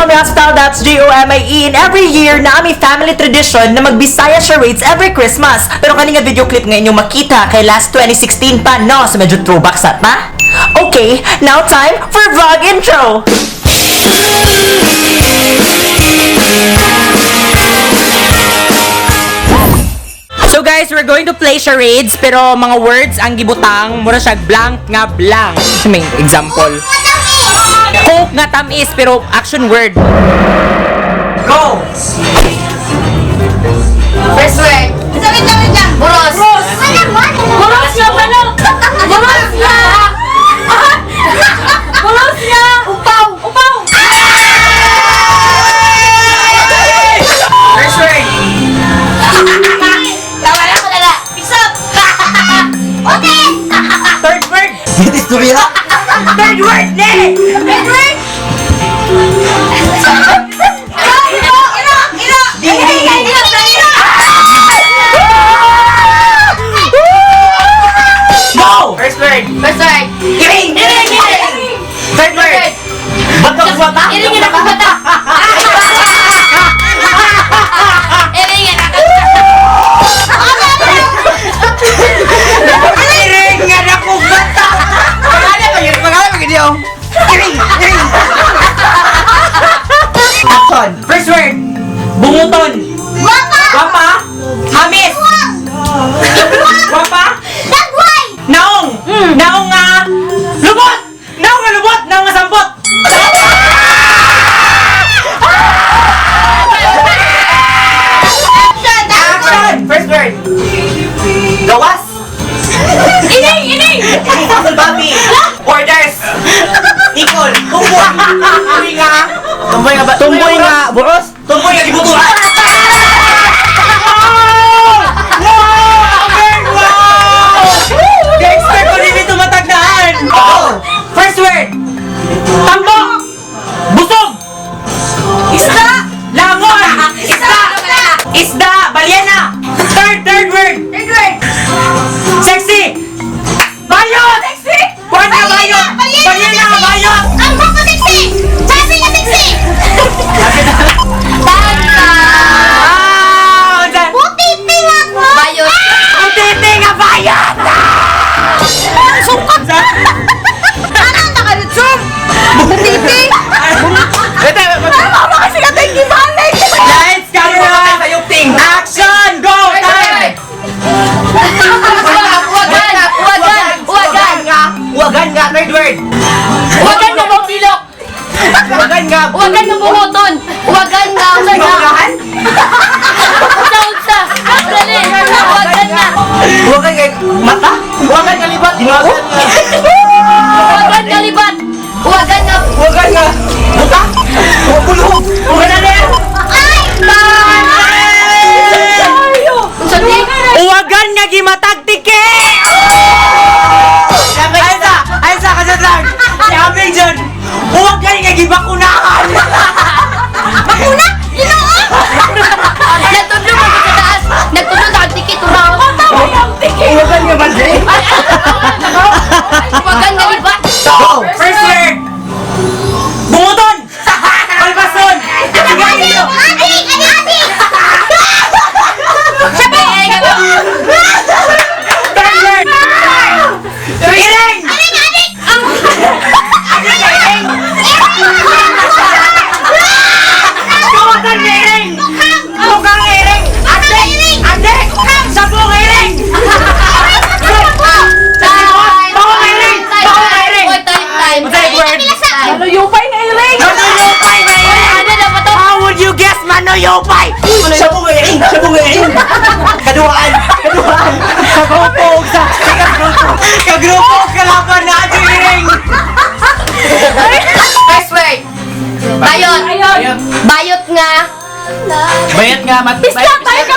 Jomie Hospital, that's Jomie. And every year na may family tradition na magbisaya charades every Christmas. Pero kani nga video clip nga inyong makita kay last 2016 pa, no? So medyo throwback sa ta. Okay, now time for vlog intro! So guys, we're going to play charades pero mga words ang gibutang mura siya blank nga blank. So, may example. Coke nga tamis pero action word. Go! First word. Sabi sabi niya. Buros. Wala man. Buros nga pala. Buros nga. Buros nga. Upaw. Upaw. First word. Tawa na ko lala. Isap. Okay. Third word. Istorya? Third word ne. Third word. Ilo, ilo, ilo. Ilo, ilo, ilo. Go! First word. First word. Iring! Iring, iring. Third word. Batang bata. Iring nga nakabata. Iring nga nakabata. Iring nga nakubata. Pangalan pa yun, pangalan pa yun. Iring! Iring! Action. First word. Bunguton. Guwapa. Guwapa. Hamis. Guwapa. Dagway. Naong! Naong nga lubot! Naong nga lubot! Naong nga sampot! Action. Action! First word! Gawas! Iring, iring. Bobby! Orders! Nicole! Tumboy! Tumboy nga! Tumboy nga ba? Tumboy nga, buros? Tumboy nga gibutuan! Wow! Wow! Gangster ko rin tumatagdaan! Oh! First word! Tambo! Busog! Isda! Langon! Isda! Isda! Balyena! Third word! Third word. Sexy! Bayot! Sexy! Buwan na bayot! Balyena! Bayot! Ang buko sexy. Sabi na sexy. Tama. Ah! Puti tingak mo. Bayot. Ang nga bayot! Sungkot. Ano nakalutsong? Butiti. Tama kasi ka tayong gibalik. Lights, camera! Action! Go! Time! Uwagan. Uwagan. Uwagan. Wagan nga, third word! Uwagan nga bumbilok. Wagan nga! Uwagan nga buhuton. Uwagan nga. Unsa nga. Wagan? Unsa unsa. Dali. Uwagan nga. Wagan nga mata? Wagan nga libat? Wagan nga! Uwagan nga libat. Uwagan nga. Wagan nga buta? Bulog! Wagan na rin! Ay! Unsa ni? Uwagan nga gimatag tiki! Ay sa! Ay sa! Kasat lang! Si Aming dyan! Uwagan nga gibakunahan! Bakuna? Ginoo! Nagtudlo mo sa taas. Nagtudlo sa tikit uraw. Uwagan nga madre! Uwagan nga libat. Go! First word! Bunguton! Palpason! Sigarilyo! Adik! Adik! Sabi. Third word! Iring! Adik! Adik! Iring! Kawatan nga iring! Mukhang iring! Adik! Adik! Sabong iring! Bawang iring! Bawang iring! Oy, time, time. Third word! Manuyupay nga iring. Manuyupay nga iring! Ano na ba to? How would you guess manuyupay? Sabong iring! Sabong iring! Kaduhaan! Kaduhaan! Kagrupo og sa kagrupo. Kagrupo og kalaban na ato iring. First word. Bayot. Bayot nga. Bayat nga, mat... Bisdak tayo ka.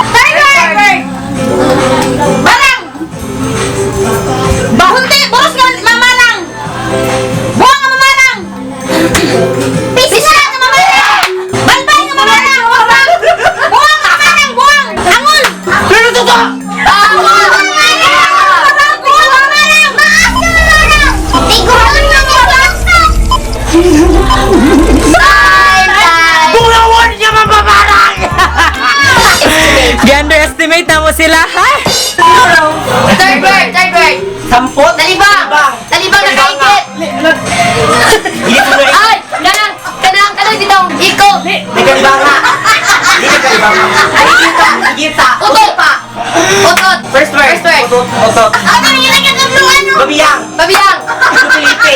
Third word! Barang! Bahunti! Boros nga mamalang! Buwang nga mamalang! Pisla nga mamalang! Balbal nga mamalang! Buwang nga mamalang! Buwang! Angol! Pero Puto! Ah! Time! Bulawan niya mababarang! Gi-underestimate na mo sila, ha? Third word, third word. Sampot! Talibang! Talibang nakaigit! Hindi ko na Ay! Kanang! Kanang! Kanang dito! Iko! Nagkalibanga! Hindi nagkalibanga. Ay, igita! Igita! Utot! Utot! First word! First word. Utot! Utot! Babiyang! Babiyang! Dulo Felipe!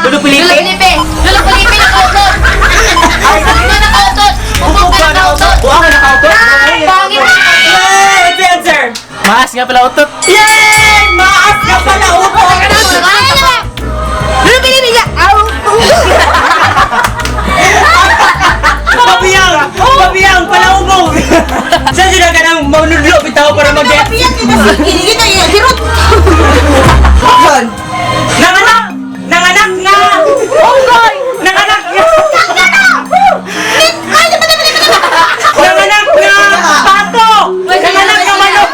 Dulo Lulo Felipe! Felipe! Lulo Felipe nakautot! Bubog na nakautot! Bubog na nakautot! Buang na nakautot! Pangit! Yay! What's the answer? Maas nga pala utot. Yay! Maas ka pala utot! Babiyang! Babiyang! Palaubog! Saan sila ka nang manudlo bitaw para mag-get? Yun! Nanganak! Nanganak nga! Oh God! Nanganak nga! Nanganak nga! Pato! Nanganak nga manok!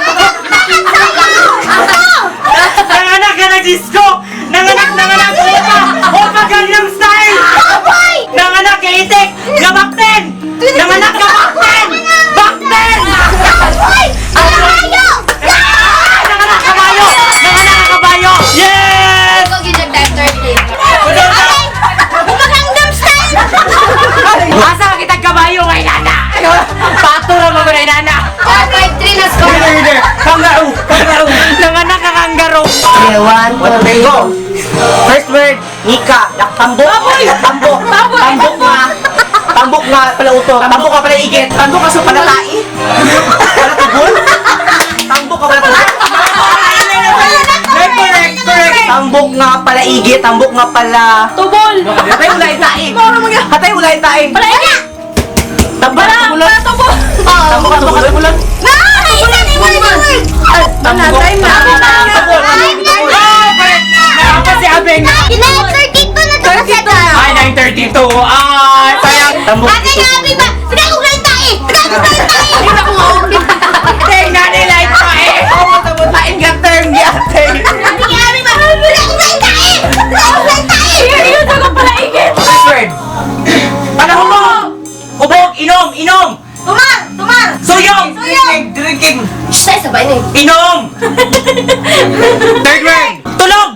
Nanganak nga na disco! Nanganak nanganak! Opa! Opa Gangnam Style! Nanganak nga itik! Nga bakten! Nanganak nga bakten! Bakten! Nanganak kabayo! Nanganak nga kabayo! Yes! Ikaw ginag time 30. Asa ka kitang kabayo kay nana? Pato ra mo kay nana. 4, 5, 3 na score. Kangaroo! Kangaroo! Nanganak ka kangaroo. Okay, one, two, three, go! First word, Nika. Tambok! Tambok! Tambok nga! Tambok nga pala utot. Tambok ka pala igit. Tambok ka sa pala tai. Pala tubol. Tambok ka pala tubol. Correct, correct. Tambok nga pala igit. Tambok nga pala... Tubol! Hatay ulay tae. Hatay ulay tae. Pala igit! Tambok ka tubulon. Tubol! Tambok ka tubulon. Tambok. Tambok. Tambok. Oh, correct. Nakapa si Abeng. Ay, 9:32. Ay, sayang. Tambok. Tingnan nila ito eh. Oh, tambok tain ka term yate. First word. Panahon mo. Hubog, inom, inom. Tumar! Tumar! Suyong. Drinking, drinking. Say, sabay na eh. Inom. Third word. Tulog.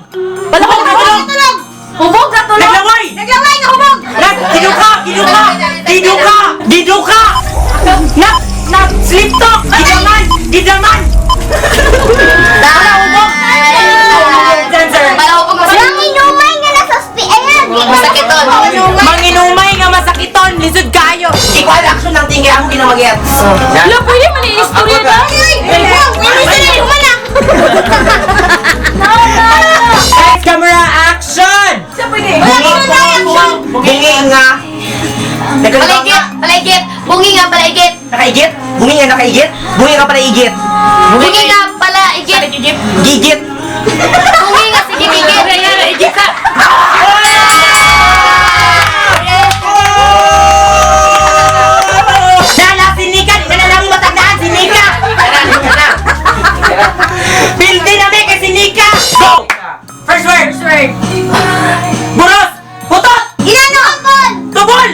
Palakok na tulog. Tulog! Hubog ka tulog! Naglaway. Naglaway na hubog! Nag, giduka, giduka, giduka, giduka. Nag, nag, sleep talk. Gidaman, gidaman. Wala hubog! Answer. Wala hubog masakit. Manginumay nga nasa ayan! Masakiton. Manginumay nga masakiton, lisod kayo. Equal action lang tingin ako ginamagyat. Wala, pwede man i-istorya na. Lights, camera, action! Bungi nga. Nagkalibang Palaigit! Palaigit! Bungi nga palaigit! Nakaigit? Bungi nga nakaigit? Bungi nga pala igit. Bungi nga palaigit! Gigit. Bungi nga sige gigit! Nana, si Nika! Nana lang matandaan, si Nika! Pildi na may kay si Nika! Go! First word! First word! Buros! Putot! Ginano! Tubol!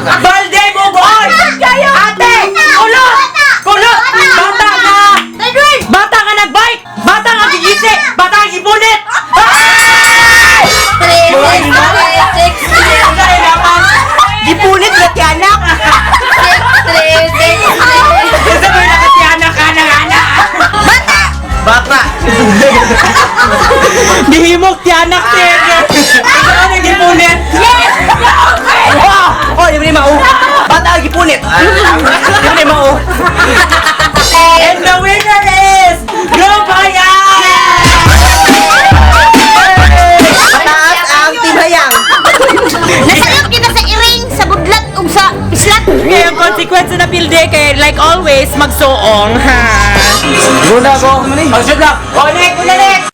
Balde! Bubuon! Ate! Kulot! Kulot! Bata ka! Third word! Bata ka nagbike! Bata ka gigisi! Bata ka gipunit! Ay! 3, 6, 6, Ay, dapat! Gipunit na tiyanak. 6, 3, 6, 3. Kasi may nakatiyanak ka ng anak! Bata. Gihimok tiyanak, Tere! Ikaw ang gipunit! Yes! Oh, oh, di ba ni mao? Bata ang gipunit. Di ba ni mao? And the winner is Grupayan! Mataas ang team hayang. Nasayop kita sa iring, sa budlat, ug sa islat. Kaya ang consequence na pilde kay like always magsuong ha. Guna ko. Oh, shoot lang. Oh, next, next.